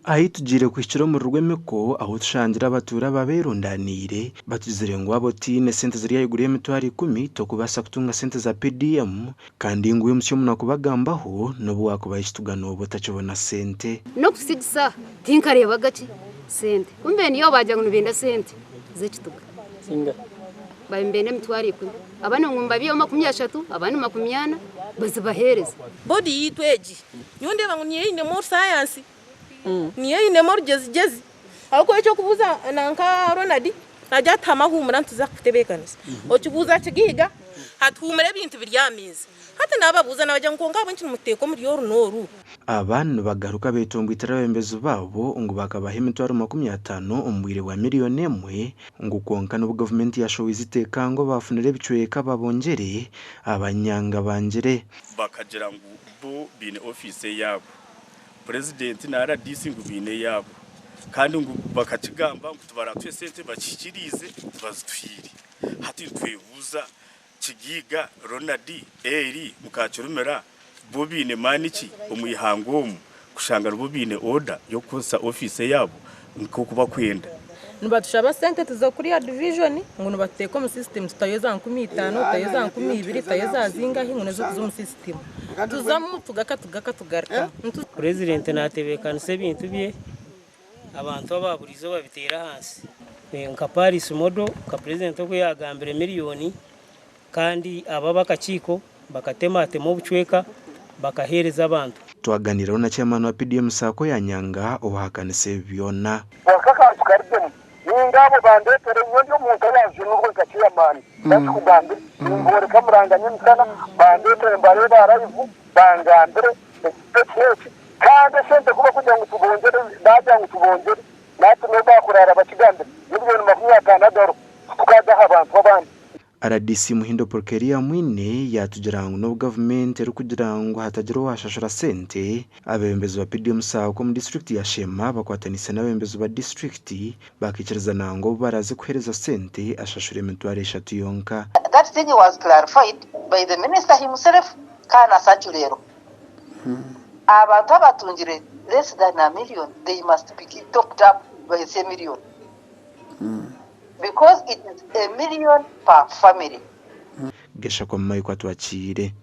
Ahi tugiire kuhikira omuri Rwemiko ahu tushangire abatuura aba beerundaniire batugizire ngu waaba otaine sente ziri ahaiguru y'emitwaro ikumi tokubaasa kutunga sente za PDM kandi ngu wimutsye omunwa kubagambaho n'obu waakubaha ekituga nooba otakibona sente. N'okuhitsya egi saaha tinkareebaga ki sente. Kumbe niyo baagira ngu nibenda sente z'ekituga. Baabaire nibenda 100,000. Abandi ngu nibabiihaho 30, abandi 40 bazibaheereze. Boodi yaitu egi nyowe ndeeba ngu niyo einemu orusayansi. Niyo einemu orugyezigyezi ahabw'okuba eky'okubuuza nanka Ronald naagira ati hama huumura nituza kukutebeekanisa. Okibuuza Kigaiga ati huumura ebintu biri aha meeza. Hati naababuuza naabagira ngu kwonka ahabw'enki nimuteeka omuri oru n'oru? Aba nibagaruka betomboitera abebembezi baabo ngu bakabaha 50,000 omu bwire bwa 1,000,000 ngu kwonka n'obu gavumenti yashohoize eiteeka ngu abaafunire ebicweka babongyere, abanyanga bangire. Bakagira ngu bo baine ofiisi eyaabo. Purezidenti na rdc ngu baine eyaabo kandi ngu bakakigamba ngu tibaratuha esente bakihikiriize tibazituhaire. Hati nitwebuuza Kigaiga, Ronald, Eli, Mukakirumira bo baine maani ki omu ihanga omu kushanga nibo baine oda y'okukozesa ofiisi eyaabo nk'oku bakwenda? Nibatushaba sente tuze kuriya divijoni ngu nibatuteeka omu sisitimu tutayo za 5000, tutayo za 2000, tutayo za zingahi ngu nizo tuze omu sisitimu. Tuzamu tugaka tugaka tugarukamu. Purezidenti naatebeekanisa ebintu bye, abantu aba buriizooba babiteire ahansi. Nka Paris Model, nka Purezidenti oku yaagambire miriyoni kandi abo ab'akakiiko bakatematema obucweka bakaheereza abantu. Twaganiiraho na Chairman wa PDM Sacco ya Nyanga owahakanisa ebi byona. Kwonka akantu karugyemu, nainga abo bandeetere nyowe ndi omuntu owaajunirwe nka chairman, nakikugambire, nimbooreka muranga nyemisana, bandeetere mbareebe aha live, bangambire eki n'eki n'eki, kandi esente ku barikugira ngu tubongyere, baagira ngu tubongyere, nahati n'obu baakuraara bakigambire, 50 million agariho, titukagaha abantu abandi. Rdc Muhindo Pulkeria Mwine yaatugira ngu n'obu gavumenti erikugira ngu hatagira owaashashura sente, abeebembezi ba PDM Sacco omu disiturikiti ya Sheema bakwataniise n'abeebembezi ba disiturikiti bakaikirizana ngu obu baraaze kuheereza sente ashashure 30,000 yonka. That thing was clarified by the minister himself Kana Sacurero. Abantu abatungire less than a million they must be topped up by a million because it is a million per family. Geshakwa Michael Atwakiire.